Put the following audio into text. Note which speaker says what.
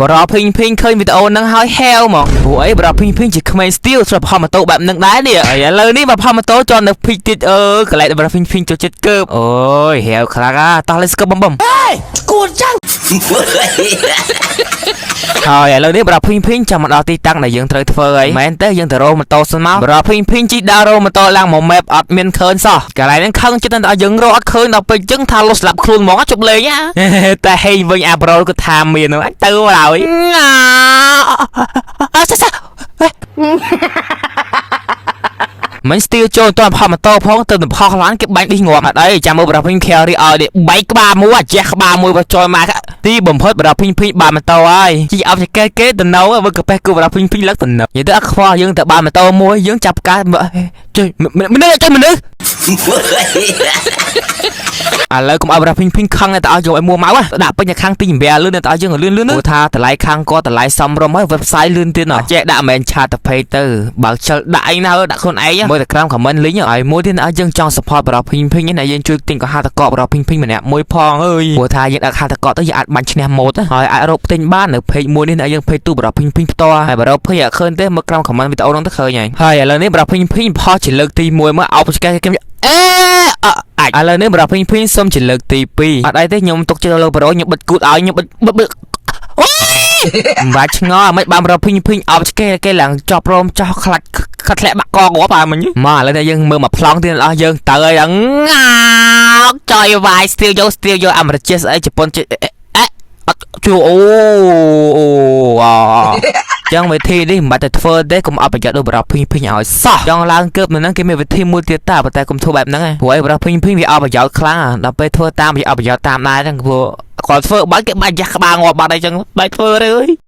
Speaker 1: បរោភីងភីងឃើញវីដេអូហ្នឹងហើយហែវហ្មងព្រោះអីបរោភីងភីងជាក្មេង style ស្រាប់ផុសម៉ូតូបែបហ្នឹងដែរនេះហើយឥឡូវនេះមកផុសម៉ូតូចតនៅភីកទៀតអឺកន្លែងបរោភីងភីងចូលចិត្តកើបអូយហែវខ្លាំងអាតោះ let's go បំបំ
Speaker 2: គួរចឹង
Speaker 1: ហើយឥឡូវនេះបរោភីងភីងចាំមកដល់ទីតាំងដែលយើងត្រូវធ្វើហើយមែនទេយើងទៅរកម៉ូតូសិនមកបរោភីងភីងជីដើររកម៉ូតូឡើងមក map អត់មានឃើញសោះកន្លែងហ្នឹងខឹងចិត្តតែឲ្យយើងរកអត់ឃើញដល់ពេលចឹងថាលុះស្លាប់ខ្លួនហ្មងជប់លេងណា តែហេងវិញអាប្រូក៏ថាមានហ្នឹងអញទៅហើយអសាសាមិនស្ទៀលចូលតផម៉ូតូផងទៅទៅផោះឡានគេបាញ់ឌីងាប់អត់អីចាំមើលបរោភីង carry ឲ្យនេះបែកក្បាលមួយអាជះក្បាលមួយបើចយមកទីបំផុតបរោភីងភីងបានម៉ូតូហើយជីអោបចកេះគេតំណៅមើលកាប៉េះគូបរោភីងភីងលើកតំណៅនិយាយទៅអត់ខ្វល់យើងទៅបានម៉ូតូមួយយើងចាប់ការជួយមនុស្សជួយមនុស្ស ឥឡូវកុំឲ្យបរោះភីងភីងខឹងតែឲ្យយកឲ្យមួម៉ៅដាក់ពេញតែខាងទីអំបែលឿនតែឲ្យយើងលឿនលឿនព្រោះថាតម្លៃខាងគាត់តម្លៃសមរម្យហើយ website លឿនទៀតណោះចេះដាក់មិនមែនឆាតទៅ page ទៅបើខ្ជិលដាក់អីណាដាក់ខ្លួនឯងមើលតែក្រោម comment link ឲ្យមួយទៀតឲ្យយើងចង់ support បរោះភីងភីងណាយើងជួយទិញកហាតកបរោះភីងភីងម្នាក់មួយផងអើយព្រោះថាយើងដាក់ហាតកទៅយើងអាចបាញ់ឈ្នះម៉ូតហើយអាចរកទិញបាននៅ page មួយនេះណាយើង page ទូបរោះភីងភីងផ្ទាល់ហើយបរោះភីងអត់ឃើញទេមើលក្រោម comment វីដេអូនោះទៅឃើញហើយហើយឥឡូវនេះបរោះភីងភីងផុសជាលើកទី1មកអោបឆ្កែគេអេអាចឥឡូវនេះបរោះភីងភីងសុំជាលើកទី2អត់អីទេខ្ញុំទុកចិត្តលើប្រូខ្ញុំបិទគូតឲ្យខ្ញុំបិទបិទបិទអូយមិនបាច់ឆ្ងល់មិនបានបរោះភីងភីងអោបឆ្កែគេឡើងចប់រោមចោះខ្លាច់ខាត់ធ្លាក់បាក់កងាប់អាមិញមកឥឡូវនេះយើងមើលមកប្លង់ទៀតអស់យើងទៅហើយងោកចយវាយស្ទៀវយកស្ទៀវយកអាមេរិកស្អីជប៉ុនអេអត់ជួអូអូចឹងវិធីនេះមិនបាច់តែធ្វើទេកុំអត់ប្រយោជន៍ដូចបរោះភីងភីងឲ្យសោះចង់ឡើងកើបនៅហ្នឹងគេមានវិធីមួយទៀតតាប៉ុន្តែកុំធ្វើបែបហ្នឹងឯងព្រោះអីបរោះភីងភីងវាអត់ប្រយោជន៍ខ្លាំងដល់ពេលធ្វើតាមវាអត់ប្រយោជន៍តាមដែរហ្នឹងព្រោះគាត់ធ្វើបាច់គេបាច់យ៉ាស់ក្បាលងាប់បាត់អីចឹងបាច់ធ្វើទេអើយ។